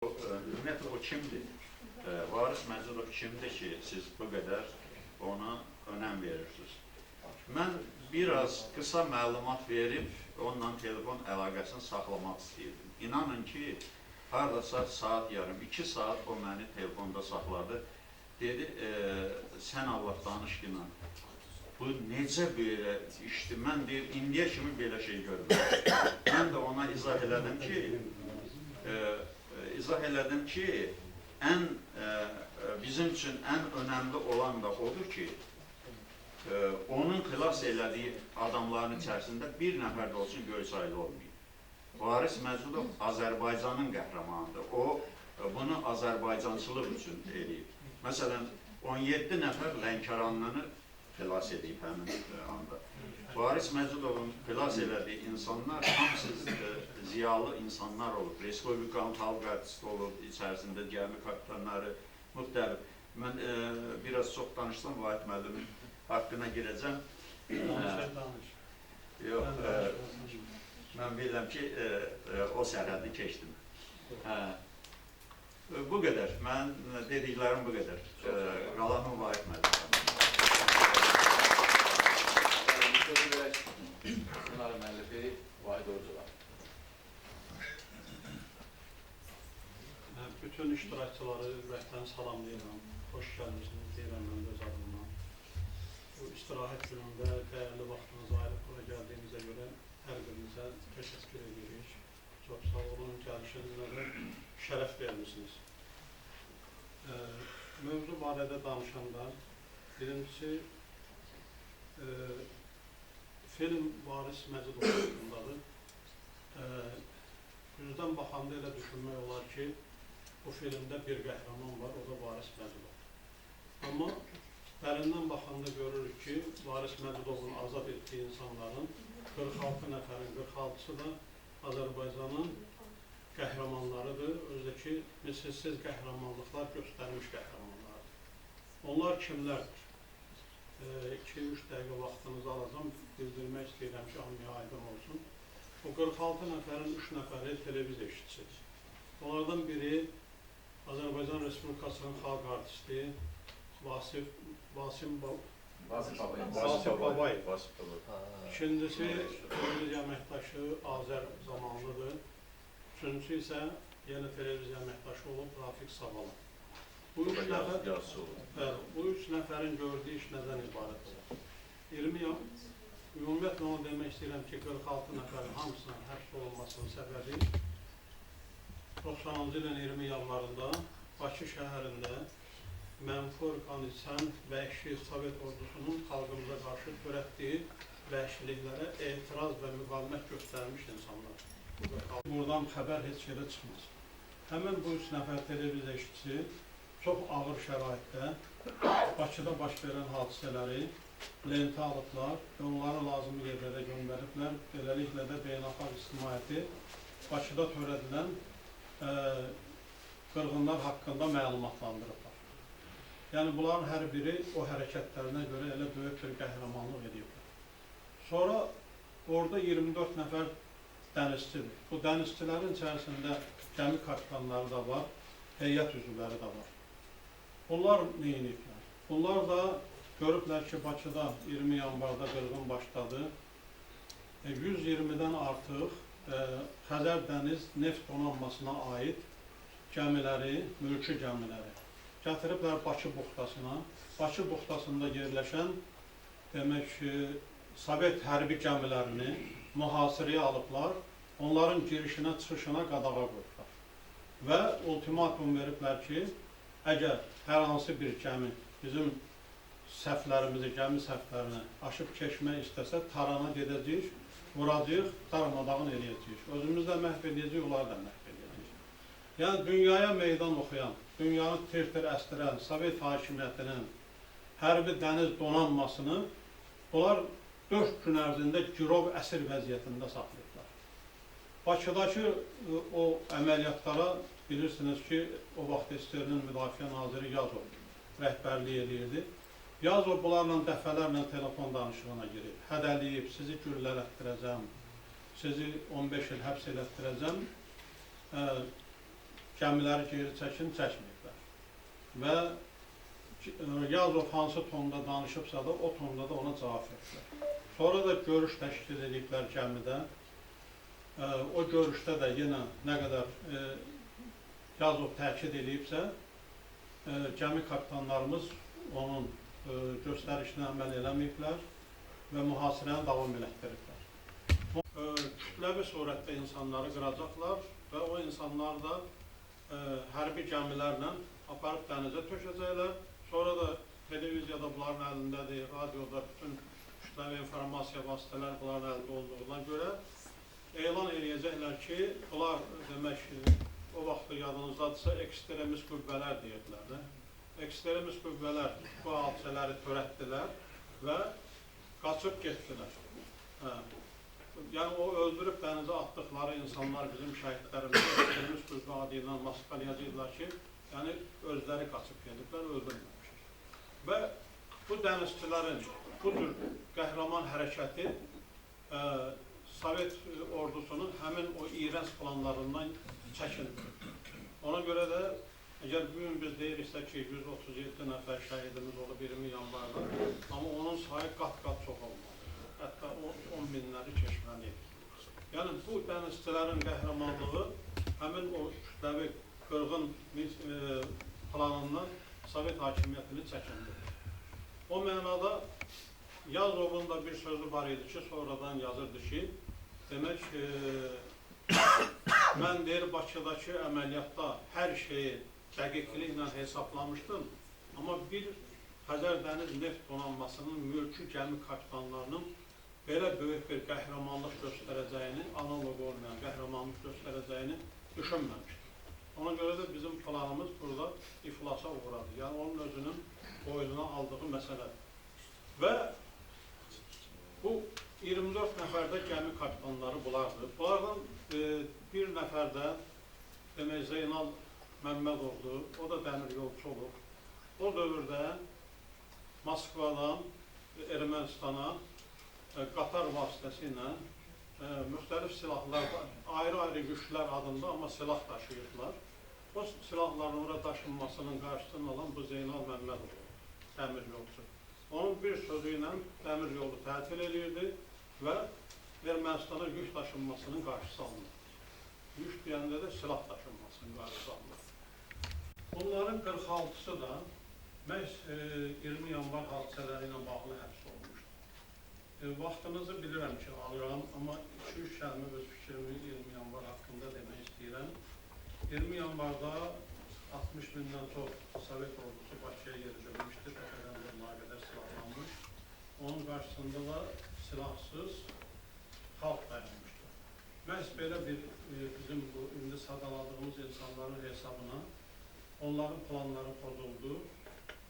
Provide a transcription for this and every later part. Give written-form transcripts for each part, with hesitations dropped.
Ümumiyyətlə o kimdir? Varis Məcidov kimdir ki, siz bu qədər ona önəm verirsiniz? Mən biraz qısa məlumat verib onunla telefon əlaqəsini saxlamaq istəyirdim. İnanın ki, hardasa saat yarım, 2 saat o məni telefonda saxladı. Dedi, sən Allah danış ki, bu necə belə işdir? Mən deyir, indiyə kimi belə şey görmürəm. Mən də ona izah elədim ki, ən bizim üçün ən önəmli olan da odur ki, onun xilas elədiyi adamların içərisində bir nəfər də olsun Göyçaylı olmayıb. Varis Məcidov Azərbaycanın qəhrəmanıdır. O, bunu Azərbaycançılıq üçün eləyib. Məsələn, 17 nəfər Lənkəranlını xilas edib həmin anda. Varis Məcidovun xilas elədiyi insanlar hamısı ziyalı insanlar olub. Respublikanın xalq artisti olub, içərisində gəmi kapitanları müxtəlif. Mən biraz çox danışsam Vahid müəllimin haqqına girəcəm. Danış. Yox, mən bilirəm ki, o sərhədi keçdim. Bu qədər. Mən dediklərim bu qədər. Qalanı Vahid müəllim. Sözü verək ssenari müəllifi Vahid Orucova. Bütün iştirakçıları ürəkdən salamlayıram. Xoş gəlmisiniz deyirəm mən də öz adımdan. Bu istirahət günündə dəyərli vaxtınızı ayırıb bura gəldiyinizə görə hər birinizə təşəkkür edirik. Çox sağ olun, gəlişinizlə də şərəf vermişsiniz. Mövzu barədə danışanda birincisi film Varis Məcidov haqqındadır. Üzdən baxanda elə düşünmək olar ki, bu filmdə bir qəhrəman var, o da Varis Məcidov. Amma dərindən baxanda görürük ki, Varis Məcidovun azad etdiyi insanların 46 nəfərin 46-sı da Azərbaycanın qəhrəmanlarıdır. Özdəki misilsiz qəhrəmanlıqlar göstərmiş qəhrəmanlardır. Onlar kimlərdir? 2-3 dəqiqə vaxtınızı alacam, bildirmək istəyirəm ki, hamıya aydın olsun. O 46 nəfərin 3 nəfəri televiziya işçisidir. Onlardan biri Azərbaycan Respublikasının xalq artisti Vasif Babayev. İkincisi televiziya əməkdaşı Azər Zamanlıdır. Üçüncüsü isə yenə televiziya əməkdaşı olub Rafiq Sabalı. Bu üç nəfərin gördüyü iş nədən ibarət olur? Ümumiyyətlə onu demək istəyirəm ki, 46 nəfərin hamısının həbs olunmasının səbəbi 90-cı ilin 20 yanvarında Bakı şəhərində mənfur qan içən vəhşi Sovet ordusunun xalqımıza qarşı törətdiyi vəhşiliklərə etiraz və müqavimət göstərmiş insanlar. Buradan xəbər heç yerə çıxmaz. Həmin bu üç nəfər televiziya işçisi çox ağır şəraitdə Bakıda baş verən hadisələri lentə alıblar və onları lazımi yerlərə göndəriblər. Beləliklə də beynəlxalq ictimaiyyəti Bakıda törədilən qırğınlar haqqında məlumatlandırıblar. Yəni, bunların hər biri o hərəkətlərinə görə elə böyük bir qəhrəmanlıq ediblər. Sonra orada 24 nəfər dənizçidir. Bu dənizçilərin içərisində gəmi kapitanları da var, heyət üzvləri də var. Bunlar nə ediblər? Bunlar da görüblər ki, Bakıda 20 yanvarda qırğın başladı. 120-dən artıq Xəzər dəniz neft donanmasına aid gəmiləri, mülki gəmiləri gətiriblər Bakı buxtasına. Bakı buxtasında yerləşən, demək ki, Sovet hərbi gəmilərini mühasirəyə alıblar, onların girişinə, çıxışına qadağa qoyublar. Və ultimatum veriblər ki, əgər hər hansı bir gəmi bizim səhvlərimizi, gəmi səhvlərini aşıb keçmək istəsə, tarana gedəcəyik, vuracağıq, darmadağın eləyəcəyik. Özümüz də məhv eləyəcəyik, onları da məhv eləyəcəyik. Yəni, dünyaya meydan oxuyan, dünyanı tir-tir əstirən Sovet hakimiyyətinin hərbi dəniz donanmasını bunlar 4 gün ərzində girov əsir vəziyyətində saxlayıblar. Bakıdakı o əməliyyatlara bilirsiniz ki, o vaxt SSR-nin Müdafiə Naziri Yazov rəhbərlik eləyirdi. Yazov bunlarla dəfələrlə telefon danışığına girib, hədələyib, sizi güllələtdirəcəm, sizi 15 il həbs elətdirəcəm. gəmiləri geri çəkin, çəkməyiblər. Və Yazov hansı tonda danışıbsa da, o tonda da ona cavab veriblər. Sonra da görüş təşkil ediblər gəmidə. O görüşdə də yenə nə qədər Yazov təkid edibsə, gəmi kapitanlarımız onun göstərişinə əməl eləməyiblər və mühasirəni davam elətdiriblər. Kütləvi surətdə insanları qıracaqlar və o insanlar da hərbi gəmilərlə aparıb dənizə tökəcəklər. Sonra da televiziyada bunların əlindədir, radioda bütün kütləvi informasiya vasitələri bunların əlində olduğuna görə elan eləyəcəklər ki, bunlar demək, o vaxtı yadınızdadırsa ekstremist qüvvələr deyirdilər də. Ekstremist qüvvələr bu hadisələri törətdilər və qaçıb getdilər. Hə. Yəni o öldürüb dənizə atdıqları insanlar bizim şəhidlərimizi ekstremist qüvvə adı ilə maskalayacaqlar ki, yəni özləri qaçıb gediblər, öldürməmişik. Və bu dənizçilərin bu cür qəhrəman hərəkəti Sovet ordusunun həmin o iyrənc planlarından çəkindir. Ona görə də əgər bugün biz deyiriksə ki, 137 nəfər şəhidimiz olub 20 yanvarda, amma onun sayı qat-qat çox olmalıdır. Hətta o 10 minləri keçməlidir. Yəni bu dənizçilərin qəhrəmanlığı həmin o kütləvi qırğın planından Sovet hakimiyyətini çəkindirir. O mənada Yazovun da bir sözü var idi ki, sonradan yazırdı ki, demək, mən deyir, Bakıdakı əməliyyatda hər şeyi dəqiqliklə hesablamışdım, amma bir Xəzər dəniz neft donanmasının mülki gəmi kapitanlarının belə böyük bir qəhrəmanlıq göstərəcəyini, analoq olmayan qəhrəmanlıq göstərəcəyini düşünməmişdim. Ona görə də bizim planımız burada iflasa uğradı. Yəni onun özünün boynuna aldığı məsələdir. Və bu 24 nəfərdə gəmi kapitanları bunlardır. Bunlardan bir nəfər də demək Zeynal Məmmədovdur. O da dəmir yolçu olub. O dövrdə Moskvadan Ermənistana qatar vasitəsilə müxtəlif silahlar, ayrı-ayrı yüklər adında, amma silah daşıyırdılar. O silahların ora daşınmasının qarşısını alan bu Zeynal Məmmədov, dəmir yolçu. Onun bir sözü ilə dəmir yolu tətil edirdi və Ermənistana yük daşınmasının qarşısı alınır. Yük deyəndə də silah daşınmasının qarşısı alınır. Bunların 46-sı da məhz 20 yanvar hadisələri ilə bağlı həbs olmuşdur. Vaxtınızı bilirəm ki, alıram, amma 2-3 kəlmə öz fikrimi 20 yanvar haqqında demək istəyirəm. 20 yanvarda 60 mindən çox Sovet ordusu Bakıya yerləşmişdi, təpədən dırnağa qədər silahlanmış. Onun qarşısında da silahsız xalq dayanmışdı. Məhz belə bir bizim bu indi sadaladığımız insanların hesabına onların planları pozuldu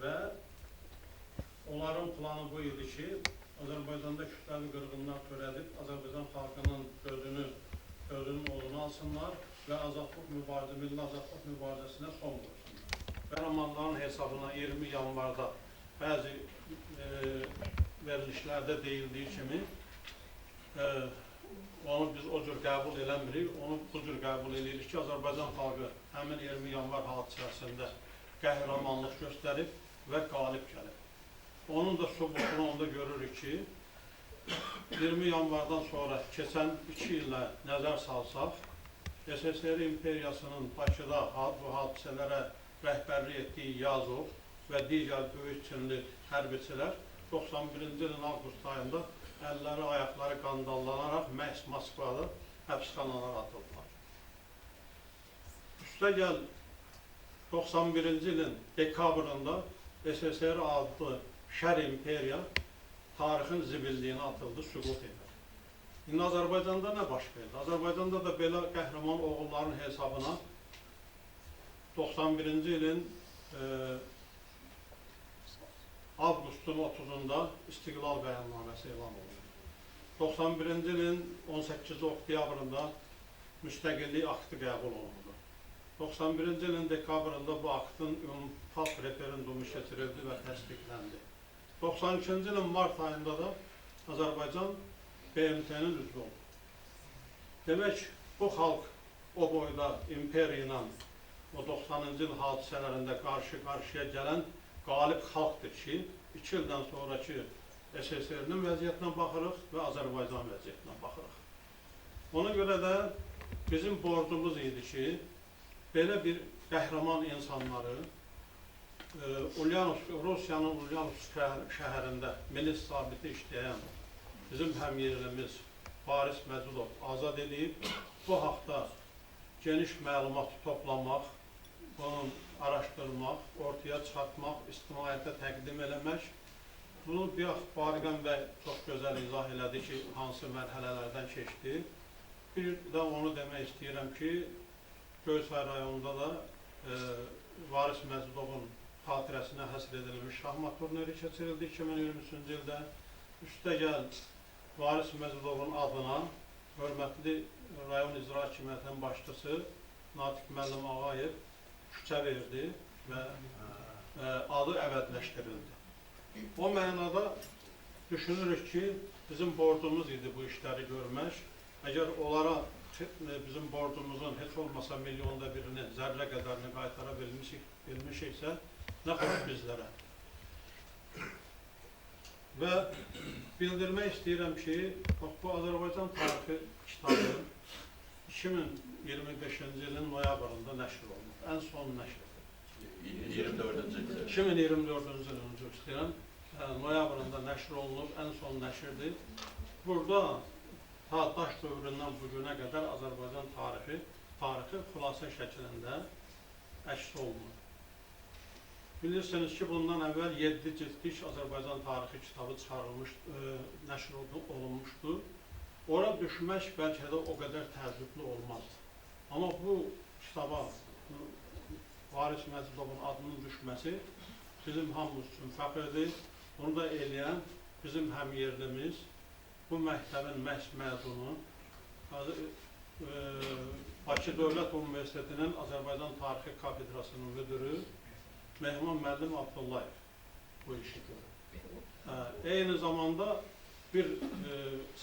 və onların planı bu idi ki, Azərbaycanda kütləvi qırğınlar törədib, Azərbaycan xalqının gözünün odunu alsınlar və azadlıq mübarizə, milli azadlıq mübarizəsinə son qoysunlar. Qəhrəmanların hesabına 20 yanvarda bəzi verilişlərdə deyildiyi kimi onu biz o cür qəbul eləmirik, onu bu cür qəbul eləyirik ki, Azərbaycan xalqı həmin 20 yanvar hadisəsində qəhrəmanlıq göstərib və qalib gəlib. Onun da sübutunu onda görürük ki, 20 yanvardan sonra keçən 2 illə nəzər salsaq, SSR imperiyasının Bakıda bu hadisələrə rəhbərlik etdiyi Yazov və digər böyük çinli hərbiçilər 91-ci ilin avqust ayında əlləri, ayaqları qandallanaraq məhz Moskvada həbsxanalara atıldılar. Üstəgəl 91-ci ilin dekabrında SSR adlı şər imperiya tarixin zibilliyinə atıldı, süqut edir. İndi Azərbaycanda nə baş verdi? Azərbaycanda da belə qəhrəman oğulların hesabına 91-ci ilin avqustun 30-unda İstiqlal bəyannaməsi elan olundu. 91-ci ilin 18 oktyabrında müstəqillik aktı qəbul olundu. 91-ci ilin dekabrında bu aktın ümumxalq referendumu keçirildi və təsdiqləndi. 92-ci ilin mart ayında da Azərbaycan BMT-nin üzvü oldu. Demək, bu xalq o boyda imperiya ilə o 90-cı il hadisələrində qarşı-qarşıya gələn qalib xalqdır ki, 2 ildən sonraki SSR-nin vəziyyətinə baxırıq və Azərbaycan vəziyyətinə baxırıq. Ona görə də bizim borcumuz idi ki, belə bir qəhrəman insanları Rusiyanın Ulyanovsk şəhərində milis zabiti işləyən bizim həmyerlimiz Varis Məcidov azad edib, bu haqda geniş məlumat toplamaq, bunu araşdırmaq, ortaya çıxartmaq, ictimaiyyətə təqdim eləmək. Bunu bayaq Bariqan bəy çox gözəl izah elədi ki, hansı mərhələlərdən keçdi. Bir də onu demək istəyirəm ki, Göyçay rayonunda da Varis Məcidovun xatirəsinə həsr edilmiş şahmat turniri keçirildi 2023-cü ildə. Üstəgəl Varis Məcidovun adına hörmətli rayon icra hakimiyyətinin başçısı Natiq müəllim Ağayev küçə verdi və adı əvəzləşdirildi. O mənada düşünürük ki, bizim borcumuz idi bu işləri görmək. Əgər onlara bizim borcumuzun heç olmasa milyonda birini, zərrə qədərini qaytara bilmişiksə, nə xoş bizlərə. Və bildirmək istəyirəm ki, bax, bu Azərbaycan tarixi kitabı 2025-ci ilin noyabrında nəşr olunub. Ən son nəşrdir. 24-cü il. 2024-cü ilin, üzr istəyirəm, noyabrında nəşr olunub, ən son nəşrdir. Burada ta daş dövründən bu günə qədər Azərbaycan tarixi xülasə şəklində əks olunur. Bilirsiniz ki, bundan əvvəl 7 cildlik Azərbaycan tarixi kitabı çıxarılmış, nəşr olunmuşdu. Ora düşmək bəlkə də o qədər təəccüblü olmazdı. Amma bu kitaba Varis Məcidovun adının düşməsi bizim hamımız üçün fəxrdir. Bunu da eləyən bizim həmyerlimiz, bu məktəbin məhz məzunu, Bakı Dövlət Universitetinin Azərbaycan Tarixi Kafedrasının müdürü Mehman müəllim Abdullayev bu işi görür. Eyni zamanda bir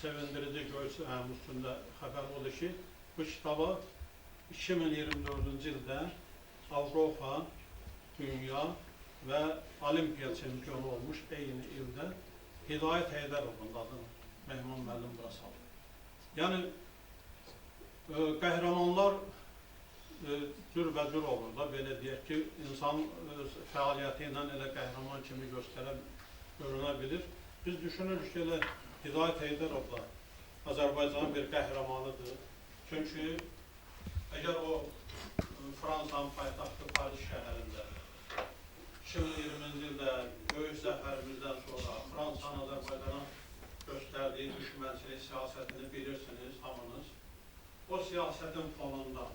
sevindirici Göyçayın üstündə xəbər odur ki, bu kitaba 2024-cü ildə Avropa, dünya və Olimpiya çempionu olmuş eyni ildə Hidayət Heydərovun adını Mehman müəllim bura salır. Yəni, qəhrəmanlar cürbəcür olur da, belə deyək ki, insan öz fəaliyyəti ilə elə qəhrəman kimi görünə bilir. Biz düşünürük ki, elə Hidayət Heydərov da Azərbaycanın bir qəhrəmanıdır. Çünki əgər o Fransanın paytaxtı Paris şəhərində 2020-ci ildə böyük zəfərimizdən sonra Fransanın Azərbaycana göstərdiyi düşmənçilik siyasətini bilirsiniz hamınız. O siyasətin fonunda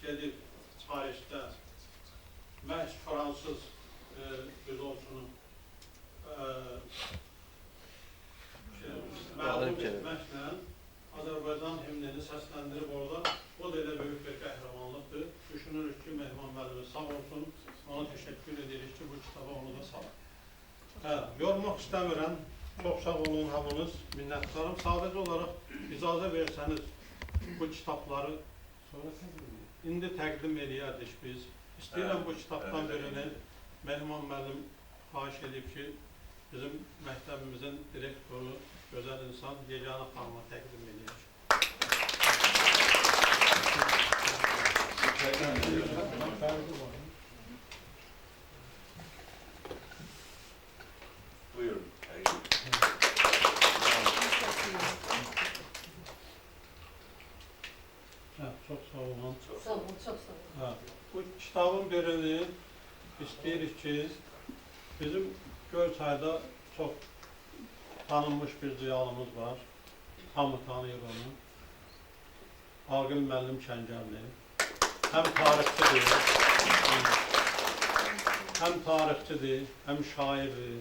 gedib Parisdə məhz fransız cüdosunu məğlub etməklə Azərbaycan himnini səsləndirib orada, o da elə böyük bir qəhrəmanlıqdır. Düşünürük ki, Mehman müəllimiz sağ olsun, ona təşəkkür edirik ki, bu kitaba onu da salır. Yormaq istəmirəm, çox sağ olun hamınız, minnətdarım. Sadəcə olaraq icazə versəniz bu kitabları sonra indi təqdim eləyərdik biz. İstəyirəm bu kitabdan birini Mehman müəllim xahiş edib ki, bizim məktəbimizin direktoru, gözəl insan Yeganə xanıma təqdim eləyək. Buyurun. Çox sağ olun. Sağ olun, çox sağ olun. Bu kitabın birini istəyirik ki, bizim Göyçayda çox tanınmış bir ziyalımız var. Hamı tanıyır onu. Aqil müəllim Kəngərli. Həm tarixçidir, həm tarixçidir, həm şairdir,